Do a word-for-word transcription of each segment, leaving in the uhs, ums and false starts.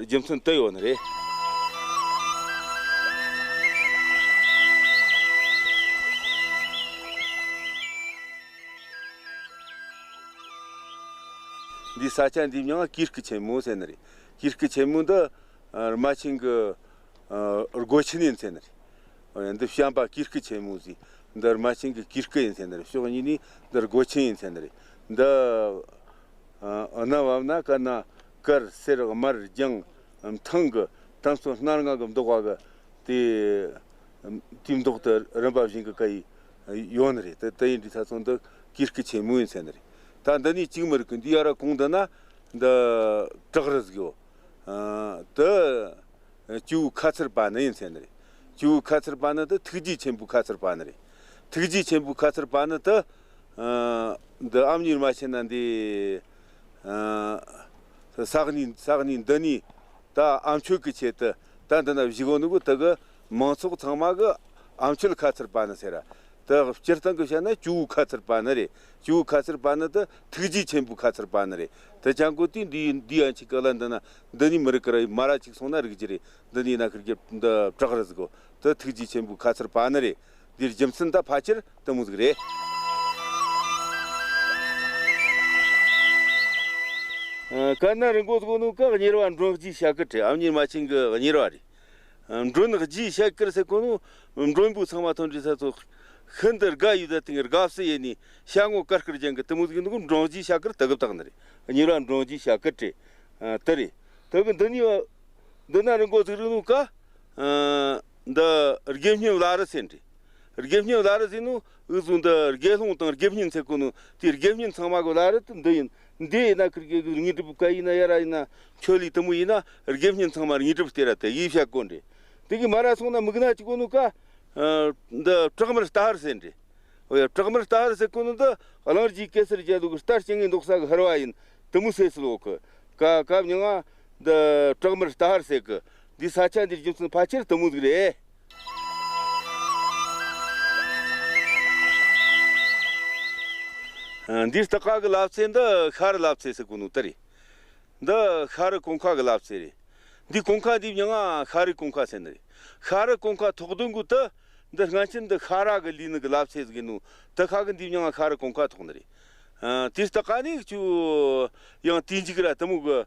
རྒྱུ་མཚན་དེ་ཡོད་ནི་རེད། འདི་ས་ཆ་འདིའི་མིང་ལ་གུས་སྐུ་ཆེན་མོ་ཟེར་ནི་རེད། གུས་སྐུ་ཆེན་མོ་འདི་རྨ་ཆེན་གྱི་སྒོ་ཆེན་ཡིན་ཟེར་ནི་རེད། འདི་བྱམས་པ་གུས་སྐུ་ཆེན་མོ་ཟེར། འདི་རྨ་ཆེན་གྱི་གུས་སྐུ་ཡིན་ཟེར་ནི་རེད། ཕྱོགས་གཉིས་ནས་འདི་སྒོ་ཆེན་ཡིན་ཟེར་ནི་རེད། འདི་ཨ་གནའ་བབས་ན་དཀར་ན་དཀར་སེར་དམར་ལྗང་ཐང་གི་དམ་སྲོལ་སྣ་ལྔ་གི་འདུག་པ་གི་དེ་དེའི་མདོག་དེ་རིམ་པ་བཞིན་གྱི་ག་ཡི་ཡོད་ནི་རེད། དེ་དེ་ཡིན་དུས་ད་ཚོ་འདི་གུས་སྐུ་ཆེན་མོ་ཡིན་ཟེར་ནི་རེད། ད་འདི་ནས་གཅིག་མི་རིག་གི་འདི་ཡར་གོང་འདི་ན་འདི་བྲག་རི་ཟིག་ཡོད། ཨ་དེ་ཇོ་བོ་ཁ་ཚར་པ་ནི་ཡིན་ཟེར་ནི་རེད། ཇོ་བོ་ཁ་ཚར་པ་ནི་དེ་ཐུགས་རྗེ་ཆེན་པོའི་ཁ་ཚར་པ་ནི་རེད། ཐུགས་རྗེ་ཆེན་པོའི་ཁ་ཚར་པ་ནི་དེ་ཨ་འདི་ཨ་མྱེས་རྨ་ཆེན་ན་འདི་ཨ་ས་གནས་ས་གནས་འདི་ནས་ད་ཨ་མཆོད་ཀྱི་ཆེད་དུ་ད་འདི་ན་བཞུགས་ཡོད་ནི་གོ། དེ་གི་མང་ཚོགས་ཚང་མ་གི་ཨ་མཆོད་ཁ་ཚར་པ་ནི་ཟེར། དེ་སྤྱིར་བཏང་གི་བཤད་ན་ཇོ་བོ་ཁ་ཚར་པ་ནི་རེད། ཇོ་བོ་ཁ་ཚར་པ་ནི་དེ་ཐུགས་རྗེ་ཆེན་པོའི་ཁ་ཚར་པ་ནི་རེད། དེ་ཅང་གོ་དུས་འདི་འདི་ཡན་ཆད་གི་ལ་འདི་ན་འདི་ནས་མི་རིགས་གི་ར་མ་ར་ཅིག་སོང་ན་རིག་རྒྱུ་རེད། འདི་ནས་ན་ཁིར་གི་འདི་བྲག་རི་ཟིག་གོ། དེ་ཐུགས་རྗེ་ཆེན་པོའི་ཁ་ཚར་པ་ནི་རེད། འདིར་རྒྱུ་མཚན་ད་ཕལ་ཆེར་དེ་མོ་ཟིག་རེད། ཨ་དཀར་ན་རི་མགོ་ཟིག་ནོ་ཀ་གཉེར་བ་མགྲོན་རྗེའི་ཞབས་སྐུལ་རེད། ཨ་མྱེས་རྨ་ཆེན་གྱི་གཉེར་བ་རེད། མགྲོན་རྗེའི་ཞབས་སྐུལ་ཟེར་གོ་ནོ། མགྲོན་པོ་ཚང་མ་ཐོན་འདྲི་ས་ཚོ། ཤིན་ཏུ་དགའ་ཡི་ད་དེང་དགའ་བསུ་ཡེ་ནི་ཤ་ངོ་དཀར་དཀར་ཅན་གི་དེ་མོ་ཟིག་ནི་མགྲོན་རྗེའི་ཞབས་སྐུལ་དེ་གི་བཏགས་ནི་རེད། གཉེར་བ་མགྲོན་རྗེའི་ཞབས་སྐུལ་རེད། ཨ་དེ་རེད། དེ་གི་འདི་ནི་འདི་ན་རི་མགོ་ཟིག་རི་ནོ་ཀ་ཨ་འདི་དགེ་བསྙེན་བླ་རི་ཟེར་རེད། དགེ་བསྙེན་བླ་རི་ཟེར་ནོ་འུ་ཟོ་འདི་དགེ་སློང་དང་དགེ་བསྙེན་ཟེར་གོ་ནོ་དེ་དགེ་བསྙེན་ཚང་མ་གི་བླ་རི་དེ་འདི་ཡིན། འདི་ཡིན་ན་ཁིར་གི་དངོས་གྲུབ་ཀ་ཡིན་ན་ཡ་ར་ཡིན་ན་ཆོས་ལས་དེ་མོ་ཡིན་ན་དགེ་བསྙེན་ཚང་མ་དངོས་གྲུབ་སྟེར་ར་དེ་ཡིས་བཤད་གོ་འདྲི། དེ་གི་མ་ར་སོང་ན་མིག་ན་ཅི་གོ་ནོ་ཀ་ཨ་འདི་བྲག་དམར་རྟ་ཧར་ཟེར་འདྲི། འོ་ཡ། བྲག་དམར་རྟ་ཧར་ཟེར་གོ་ནོ་འདི་གླིང་རྗེ་གེ་སར་རྒྱལ་པོ་གི་རྟ་རྐྱང་ངེ་འདུག་ས་གི་ཧར་བ་ཡིན། དེ་མོ་ཟེར་སྲོལ་ཡོད་གི། ཀ་ཀ་མྱིང་ང་འདི་བྲག་དམར་རྟ་ཧར་ཟེར་གི། འདི་ས་ཆ་འདིར་རྒྱུ་མཚན་ཕལ་ཆེར་དེ་མོ་ཟིག་རེད། ཨ་འདིར་ལྟག་ཀ་གི་ལབ་ཙེ་འདི་ཤ་རི་ལབ་ཙེ་ཟེར་གོ་ནོ་དེ་རེད། འདི་ཤ་རི་གོང་ཁ་གི་ལབ་ཙེ་རེད། འདི་གོང་ཁ་འདི་མྱིང་ང་ཤ་རི་གོང་ཁ་ཟེར་ནི་རེད། ཤ་རི་གོང་ཁ་ཐོགས་དོན་གོ་དེ། འདི་སྔ་ཕྱི་འདི་ཤ་ར་གི་ལུས་ནི་གི་ལབ་ཙེ་ཟིག་ཡིན་ནོ། དེ་ཁ་གི་འདི་མྱིང་ང་ཤ་རི་གོང་ཁ་ཐོགས་ནི་རེད། ཨ་དེ་ལྟ་ག་ནས་ཁྱོད་ཡང་དེ་འཇིག་ར་དེ་མོ་གི་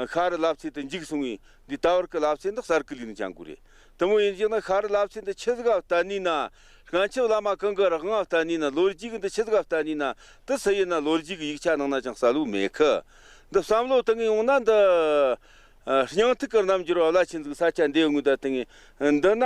ཤ་རི་ལབ་ཙེ་དེ་འཇིག་སོང་བས་འདི་ད་བར་གི་ལབ་ཙེ་འདི་གསར་གི་ལུས་ནི་ཅང་གོ་རེད། དེ་མོ་ཡིན་ཅིག་ན་ཤ་རི་ལབ་ཚེ་འདི་ཆི་ཟིག་ག་བལྟ་ནི་ན། སྔ་ཕྱི་བླ་མ་གང་གི་རིག་དངོས་བལྟ་ནི་ན། ལོ་རྒྱུས་ཀྱི་འདི་ཆི་ཟིག་ག་བལྟ་ནི་ན། དེ་སུ་ཡིན་ན་ལོ་རྒྱུས་ཀྱི་ཡིག་ཆ་ནང་ན་ཅང་གསལ་བོ་མེད་གི། འདི་བསམ་བློ་བཏང་ངེ་ཡོང་ན་འདི་ཨ་སྙིང་ཐིག་གི་རྣམ་འགྱུར་བ་བླ་ཆེན་ཟིག་ས་ཆ་འདི་ཡོང་ངེ་ད་བཏང་ངེ་འདི་ན།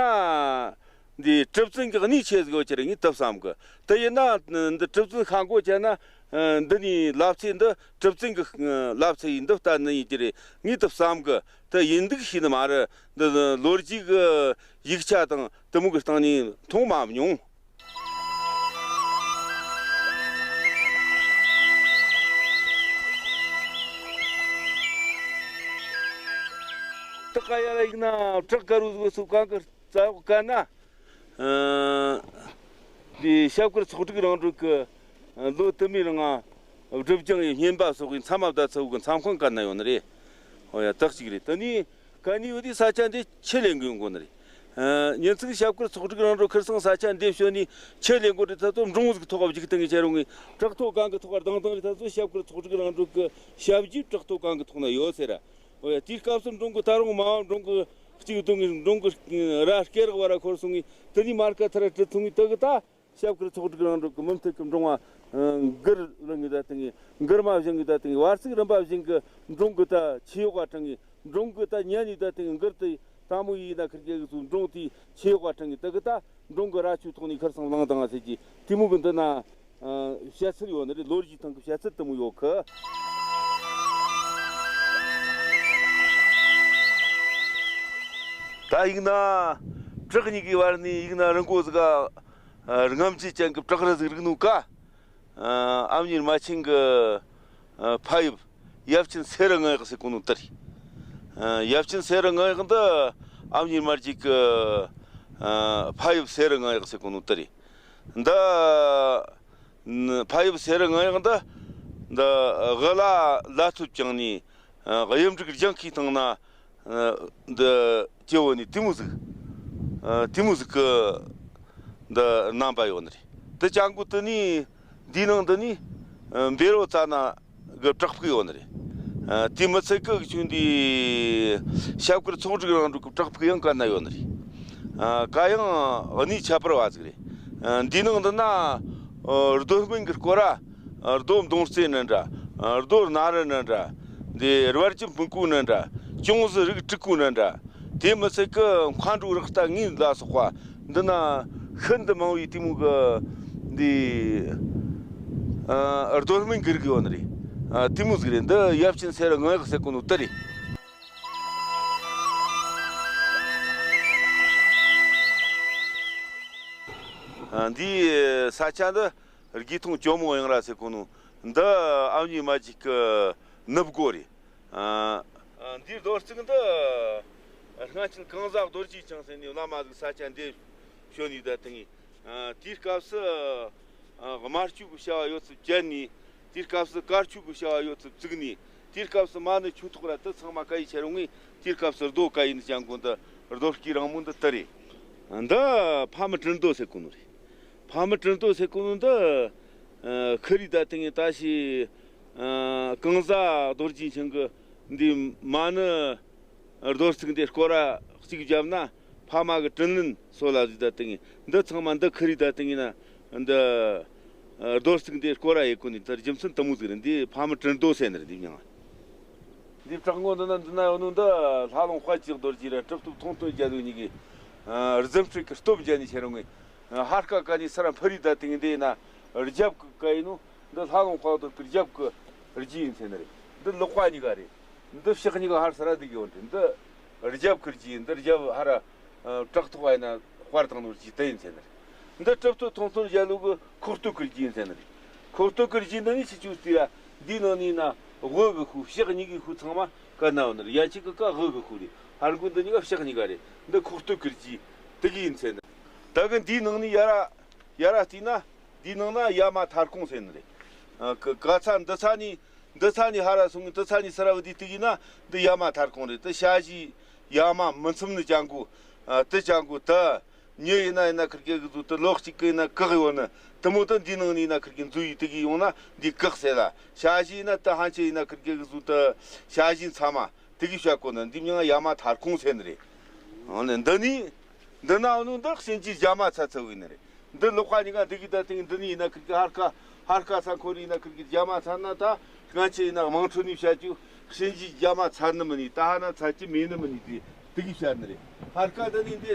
འདི་གྲུབ་ཙན་གྱི་གནས་ཆེ་ཟིག་ཡོད་ཀྱི་རེད་ངས་དེ་བསམ་གི། དེ་ཡིན་ན་འདི་གྲུབ་ཙན་ཤ་མགོ་བྱས་ན། ཨ་འདི་ནས་ལབ་ཚེ་འདི་གྲུབ་ཙན་གྱི་ཨ་ལབ་ཚེ་ཡིན་འདི་ལྟ་ནི་ཡིན་གྱི་རེད་ངས་དེ་བསམ་གི། དེ་ཡིན་འདུག་ཤེས་ནི་མ་རེད། འདི་ལོ་རྒྱུས་ཀྱི་ཡིག་ཆ་དང་དེ་མོ་གི་སྟེང་ནས་མཐོང་མ་མྱོང་། ད་ག་ཡ་ལ་ཡིན་ན་བྲག་དཀར་བོ་ཟིག་སུ་གང་གི་རྩ་འོག་ག་ན། ཨ་འདི་ཞབས་དཀར་ཚོགས་དྲུག་རང་གྲོལ་གི་ལོ་དུ་མའི་རིང་སྒྲིབ་སྦྱང་ཡི་བསྙེན་པ་སོགས་ཀྱི་མཚམས་མ་བདའ་ཚ་བོ་གི་མཚམས་ཁང་ག་ན་ཡོད་ནི་རེད། ཨོ་ཡ་དག་ཅིག་རེད། དེ་ནས་ག་ནས་ཡོད་དེ་ས་ཆ་འདི་ཆུ་ལེན་གི་ཡོང་གོ་ནི་རེད། ཨ་ཉིན་ཚིག་ཞབས་དཀར་ཚོགས་དྲུག་རང་གྲོལ་ཁིར་སང་ས་ཆ་འདི་བྱོན་ནས་ཆུ་ལེན་གོ་རེད། ད་ཚོ་འབྲོང་ཟིག་ཐོག་བ་བཞུགས་སྟེང་གི་ཆ་རུང་ངི་བྲག་ཐོག་གང་གི་ཐོག་བར་དང་དང་རེད། ད་ཚོ་ཞབས་དཀར་ཚོགས་དྲུག་རང་གྲོལ་གི་ཞབས་རྗེས་བྲག་ཐོག་གང་གི་ཐོག་ན་ཡོད་ཟེར་ར། ཨོ་ཡ་དེའི་སྐབས་སུ་འབྲོང་གི་ད་རུང་མ་འབྲོང་གི་གཅིག་བཏུང་ངི་འབྲོང་གི་ར་སྐེ་རག་བ་ར་འཁོར་སོང་ངི་དེ་ནས་མར་ཁ་ཐར་ར་བྲི་ཐུང་ངི་དེ་གི་ད། ཞབས་དཀར་ཚོགས་དྲུག་རང་གྲོལ་གི་མུ་མཐུད་ཀྱི་འབྲོང་བ་མགུར་རང་གི་ད་དེང་གི་མགུར་མ་བཞེངས་གི་ད་དེང་གི་བར་ཚིགས་རིམ་པ་བཞིན་གི་འབྲོང་གི་ད་ཆེ་ཡོག་ག་དྲངས་གི་འབྲོང་གི་ད་ཉན་ནི་ད་དེང་གི་མགུར་དེ་དང་མོ་ཡིན་ན་ཁིར་གི་གི་ཚུལ་འབྲོང་དེ་ཆེ་ཡོག་ག་དྲངས་གི་དེ་གི་ད་འབྲོང་གི་རྭ་ཅོ་ཐོག་ནས་ཁིར་སང་ལངས་དང་ཟེར་གི་དེ་མོ་གི་འདི་ན་བཤད་ཚུལ་ཡོད་ནི་རེད། ལོ་རྒྱུས་ཐང་གི་བཤད་ཚུལ་དེ་མོ་ཡོད་གི། ད་ཡིག་ན་བྲག་གཉིས་ཀྱི་བར་ནས་ཡིག་ན་རི་མགོ་ཟིག་ག་ཨ་རྔམ་བརྗིད་ཅན་གྱི་བྲག་རི་ཟིག་རིག་ནོ་ཀ་ཨ་ཨ་མྱེས་རྨ་ཆེན་གྱི་ཨ་ཕ་ཡུལ་ཡབ་ཆེན་སེ་རུ་ལྔ་གཡག་ཟེར་གོ་ནོ་དེ་རེད། ཨ་ཡབ་ཆེན་སེ་རུ་ལྔ་གཡག་འདི་ཨ་མྱེས་རྨ་རྒྱལ་གྱི་ཨ་ཕ་ཡུལ་སེ་རུ་ལྔ་གཡག་ཟེར་གོ་ནོ་དེ་རེད། འདི་ཕ་ཡུལ་སེ་རུ་ལྔ་གཡག་འདི་འདི་དབུ་བླ་བླ་ཐོད་བཅངས་ནས་ཨ་གཡུ་འབྲུག་ལྗང་ཁུའི་སྟེང་ན། འདི་སྐྱེ་བོ་ནི་དེ་མོ་ཟིག་དེ་མོ་ཟིག་གི་འདི་རྣམ་པ་ཡོད་ནི་རེད། དེ་ཅང་གོ་དེ་ནི་འདིའི་ནང་འདི་ནི་འབེ་རོ་ཙ་ན་གི་བྲག་ཕུག་ཡོད་ནི་རེད། དེ་མི་ཚད་གི་ཆུ་འདི་ཞབས་དཀར་ཚོགས་དྲུག་རང་གྲོལ་གི་བྲག་ཕུག་ཡང་ག་ན་ཡོད་ནི་རེད། ག་ཡང་གནས་ཁྱད་པར་བ་ཟིག་རེད། འདིའི་ནང་འདི་ན་རྡོ་སྨན་གི་སྐོར་ར། རྡོ་མདོང་རྩེ་ནི་འདྲ། རྡོ་ན་རུ་ནི་འདྲ། འདི་རྦ་རྒྱུད་སྤུན་ཀུ་ནི་འདྲ། ཅུང་ཟད་རིགས་དྲུག་ཀུ་ནི་འདྲ། དེ་མི་ཚད་ཀི་མཁའ་འགྲོ་རཀྟ་དངོས་ལ་སོགས་པ་འདི་ན་ཤིན་ཏུ་མང་བའི་དེ་མོ་གི་འདི་རྡོ་སྨན་གི་རིགས་ཡོད་ནི་རེད། དེ་མོ་ཟིག་རེད། འདི་ཡབ་ཆེན་སེ་ར་ངག་ཡག་ཟེར་གོ་ནོ་དེ་རེད། འདི་ས་ཆ་འདི་དགེ་མཐོང་ཇོ་མོ་གཡང་ར་ཟེར་གོ་ནོ། འདི་ཨ་མྱེས་རྨ་ཆེན་གི་ནུབ་སྒོ་རེད། ཨ། འདིའི་རྡོ་རྩིག་འདི་སྔ་ཕྱི་གང་ཟག་རྡོ་རྗེ་འཆང་ཟེར་ནས་བླ་མ་ཟིག་ས་ཆ་འདི་བྱོན་ནས་ད་དེ་ངས། དེའི་སྐབས་སུ་དམར་མཆོད་ཀྱི་བྱ་བ་ཡོད་ཚད་བཅད་ནས། དེའི་སྐབས་སུ་དཀར་མཆོད་ཀྱི་བྱ་བ་ཡོད་ཚད་བཙུགས་ནས། དེའི་སྐབས་སུ་མ་ཎི་ཆོས་ཐོག་ར་དེ་ཚང་མ་ག་ཡི་ཁྱེར་ཡོང་ངས། དེའི་སྐབས་སུ་རྡོ་ག་ཡིན་ཅང་གོ་འདི་རྡོ་སྐས་རིང་མོ་འདི་དེ་རེད། འདི་ཕ་མི་དྲིན་རྡོ་ཟེར་གོ་ནོ་རེད། ཕ་མི་དྲིན་རྡོ་ཟེར་གོ་ནོ་འདི་ཨ་ཁི་རི་ད་དེ་ངས་ད་ཞི་ཨ་གང་ཟག་རྡོ་རྗེ་འཆང་གི་འདི་མ་ཎི་རྡོ་རྩིག་འདི་སྐོར་ར་གཅིག་བརྒྱབ་ན། ཕ་མ་གི་དྲིན་ལན་གསོ་ལ་ཟིག་ད་དེ་ངས་འདི་ཚང་མ་འདི་ཁི་རི་ད་དེ་ངས་ན་འདི་ཨ་རྡོ་རྩིག་འདི་སྐོར་ར་ཡེ་གོ་ནི་ད་རྒྱུ་མཚན་དེ་མོ་ཟིག་རེད། འདི་ཕ་མི་དྲིན་རྡོ་ཟེར་ནི་རེད། འདི་མྱང་། འདི་བྲག་ངོས་འདི་ན་འདི་ན་ཡོད་ནོ་འདི་ལྷ་ལུང་དཔལ་གྱི་རྡོ་རྗེ་ར་གྲུབ་ཐོབ་ཐོང་སྟོན་རྒྱལ་ལོ་གཉིས་ཀྱིས་ཨ་རྫུ་འཕྲུལ་གྱི་སྟོབས་བརྒྱབ་ནས་ཁྱེར་ཡོང་ངས། ཨ་ཧར་ཀ་ཀ་ནས་སི་ར་ཕི་རི་ད་དེ་ངས་འདི་ཡིན་ན་རྒྱབ་ཀི་ཀ་ཡིན་ནོ། འདི་ལྷ་ལུང་དཔལ་རྡོ་རྗེ་རྒྱབ་ཀི་རྗེས་ཡིན་ཟེར་ནི་རེད། འདི་ལག་པ་གཉིས་ཀ་རེད། འདི་ཕྱག་གཉིས་ཀ་ཧར་སི་ར་འདི་གི་ཡོད་རེད། འདི་རྒྱབ་ཀི་རྗེས་ཡིན། འདི་རྒྱབ་ཧར་ར་ཨ་བྲག་ཐོག་ཡིན་ན་དཔར་བཏང་ནོ་རྗེས་དེ་ཡིན་ཟེར་ནི་རེད། འདི་གྲུབ་ཐོབ་ཐོང་སྟོན་རྒྱལ་ལོ་གི་ཁོག་སྟོད་ཀི་རྗེས་ཡིན་ཟེར་ནི་རེད། ཁོག་སྟོད་ཀི་རྗེས་འདི་ནི་ཆི་ཆུ་སྟེ་ཡ། འདིའི་ནང་ནས་ན་དབུ་གི་ཤུལ་ཕྱག་གཉིས་ཀྱི་ཤུལ་ཚང་མ་ག་ན་ཡོད་ནི་རེད། ཡ་གཅིག་གི་ཀ་དབུ་གི་ཤུལ་རེད། ཧར་མགོ་འདི་གཉིས་ཀ་ཕྱག་གཉིས་ཀ་རེད། འདི་ཁོག་སྟོད་ཀི་རྗེས་དེ་གི་ཡིན་ཟེར་ནི། ད་གི་འདིའི་ནང་ནས་ཡ་ར་ཡ་ར་བལྟས་ན་འདིའི་ནང་ན་ཡ་མ་ཐར་ཁུང་ཟེར་ནི་རེད། ཨ་ག་ག་ཚ་འདི་ཚ་ནས། འདི་ཚ་ནས་ཧ་ར་སོང་ངས། འདི་ཚ་ནས་སི་ར་བུ་དེ་དེ་གི་ན་འདི་ཡ་མ་ཐར་ཁུང་རེད། དེ་ཞ་ཞི་ཡ་མ་མི་མཚམས་ནི་ཅང་གོ་ཨ་དེ་ཅང་གོ་དེ་མྱི་ཡིན་ན་ཡིན་ན་ཁིར་གེ་གི་ཟུ་དེ་ལོག་གཅིག་གི་ཡིན་ན་བཀག་ཡོད་ནི་དེ་མོ་དེ་འདིའི་ནང་ནས་ཡིན་ན་ཁིར་གེ་འཛུལ་ཡི་དེ་གི་ཡོང་ན་འདི་བཀག་ཟེར་ལ། ཞ་ཞི་ཡིན་ན་དེ་ཧན་ཆེ་ཡིན་ན་ཁིར་གེ་གི་ཟུ་དེ་ཞ་ཞི་མཚམས་མ་དེ་གི་བཤད་གོ་ནི་འདི་མྱིང་ཡ་མ་ཐར་ཁུང་ཟེར་ནི་རེད། འོ་ནི་འདི་ནི་འདི་ན་འོ་ནི་འདི་གཤིན་རྗེ་རྒྱ་མ་ཚ་ཚ་བའི་ནི་རེད། འདི་ལོག་པ་གཉིས་ཀ་འདི་གི་ད་དེང་འདི་ནི་ཡིན་ན་ཁིར་གི་ཧར་ཀ་ཧར་ཀ་ས་འཁོར་ཡིན་ན་ཁིར་གི་རྒྱ་མ་ཚ་ན་ད་སྔ་ཆེ་ཡིན་ན་དམངས་ཁྲོད་ནས་བཤད་རྒྱུ་གཤིན་རྗེ་རྒྱ་མ་ཚ་ནི་མི་ནི་ད་ཧ་ན་ཚ་གི་མེད་ནི་མི་ནི་དེ་དེ་གི་བཤད་ནི་རེད། ཧར་ཀ་འདི་ནི་འདི་